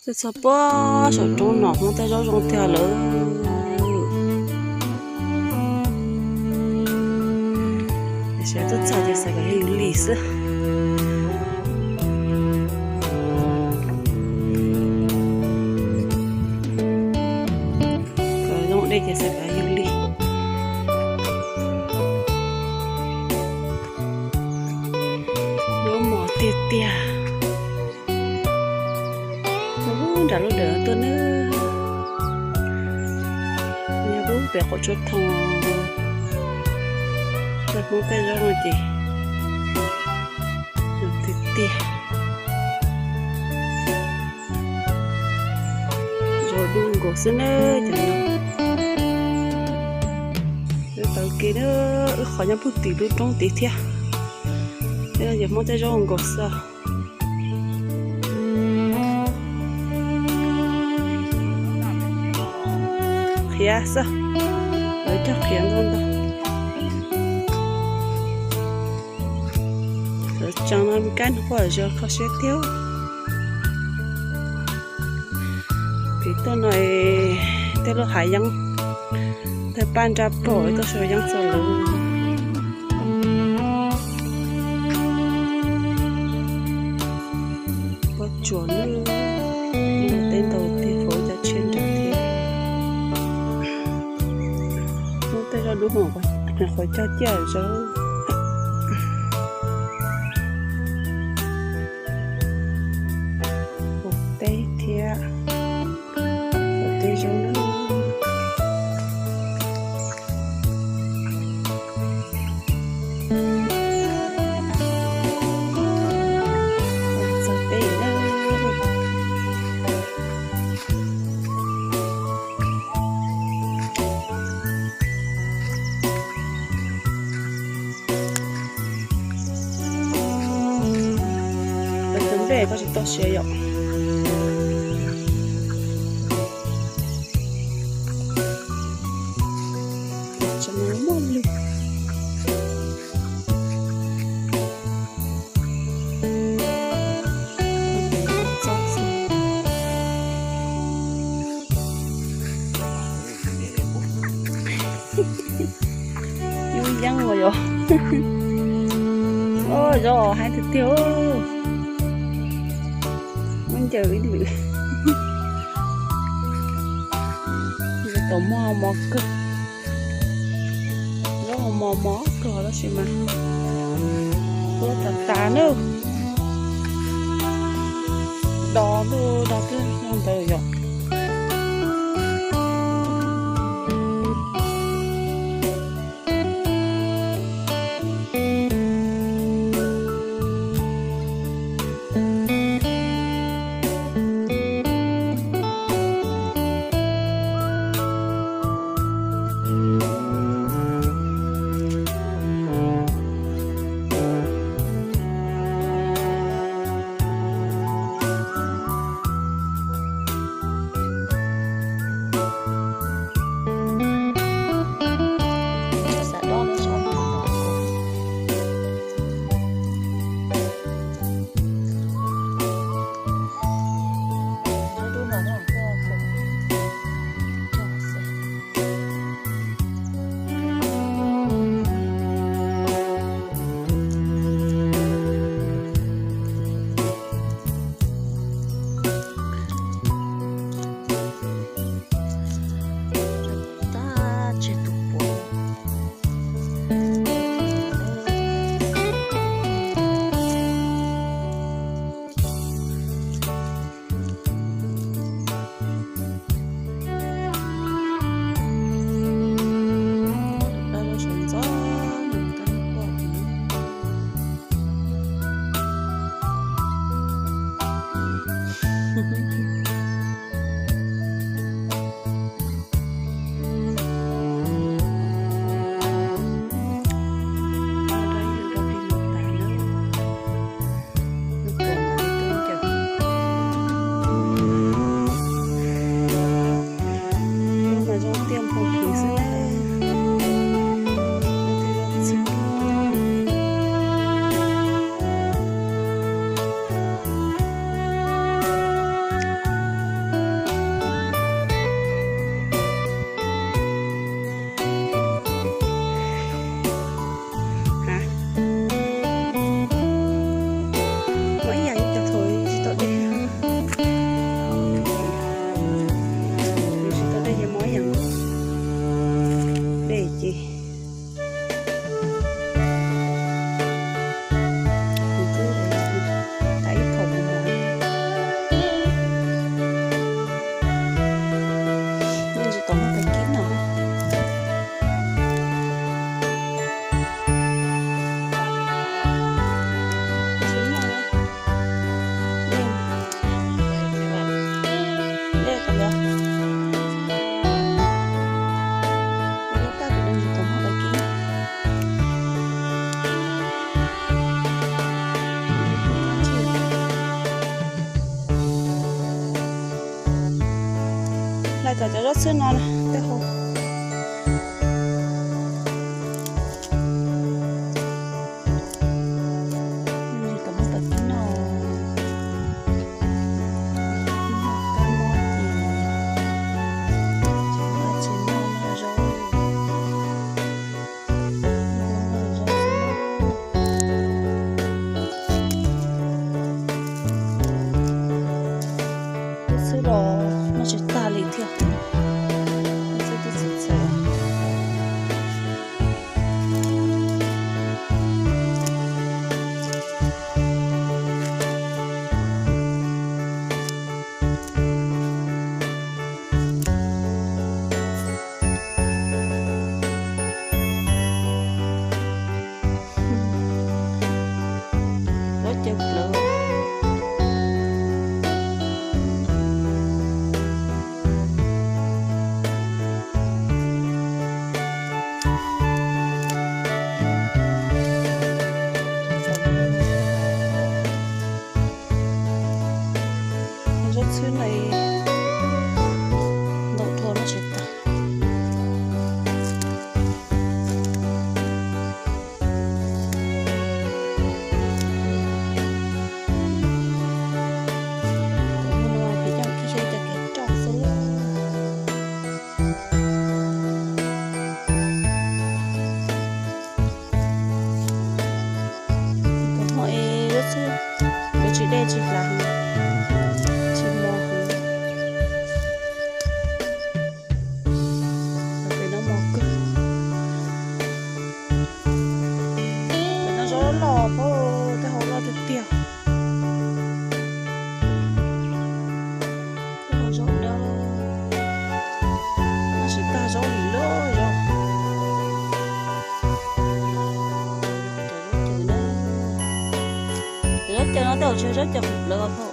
Txog puag saum roob no Hmoob tej zaub zoo tiag lawm. Sawv tuaj txog ces xav kom yug li xwb. Kom zoo dej ces xav kom yug li. Zaub mos tiag tiag. Nram lub dawm tuaj nawb. Nyob pem qaum tsua thoo. Txog Hmoob tej zaub no ces zoo tiag tiag. Zaub dub nkaus xwb nawb cov no. Wb taug kev na, wb qhov nyob puag tim lub roob tid thiab. Ces Hmoob tej zaub nkaus xwb. Qhiav xwb, lawv cog qhiav ntau ntau. Lawv tseem no kab nws quaj zog kho siab tiag. Pem tuaj no tej lub hav yeeb, tej paj nraj pom tuaj sau yeeb txog lawv. Pob tsuas nawb, teb ntau tiag, faus cov tshiab nrag thiab. Muab tej zaub dub hmo qhov cog ciaj zaub. Ua teb thiab, ua teb zaub nawb. Txog teb lawm. Lawv tus nplej koj tsis tau siav yom. Tseem muaj lwg. Yub yeeb ua yom. Zaub haib tiag tiag. Muab ncaws ib lwm. Zaub tom mos mos kawg. Zaub mos mos kawg tab sis mas tuab tas tas nawb. Dos ntuj dos twb nyob ntawd yom. ces nws twb tas ib phaum mus mos. Nej tsis tau muaj tais kib no. Hlais kom cov zaub txhwb no tej hau. Tsis tau muaj tais kib no. Kab mob ces tsis noj zaub. Zaub txhwb los noj tsis tag li thiab. Txhwb twb txhwb txhwb. Zaub cawv plawv. Zaub txhwb no ntau dhau no tsis tas. Tus no peb coj kib saib cov kev roj xwb. Tus no es zaub txhwb, yuav tsis dej tsis hlav, tsis mos heev. Pem no mos kawg. Pem no zaub loj, tej hau loj tiag tiag. Tej hau zaub dawb, noj tsis tag zaub li lawm zaub. Cov zaub cawv na, cov zaub cawv no tej hau tsis yog zaub cawv qhov plawv os.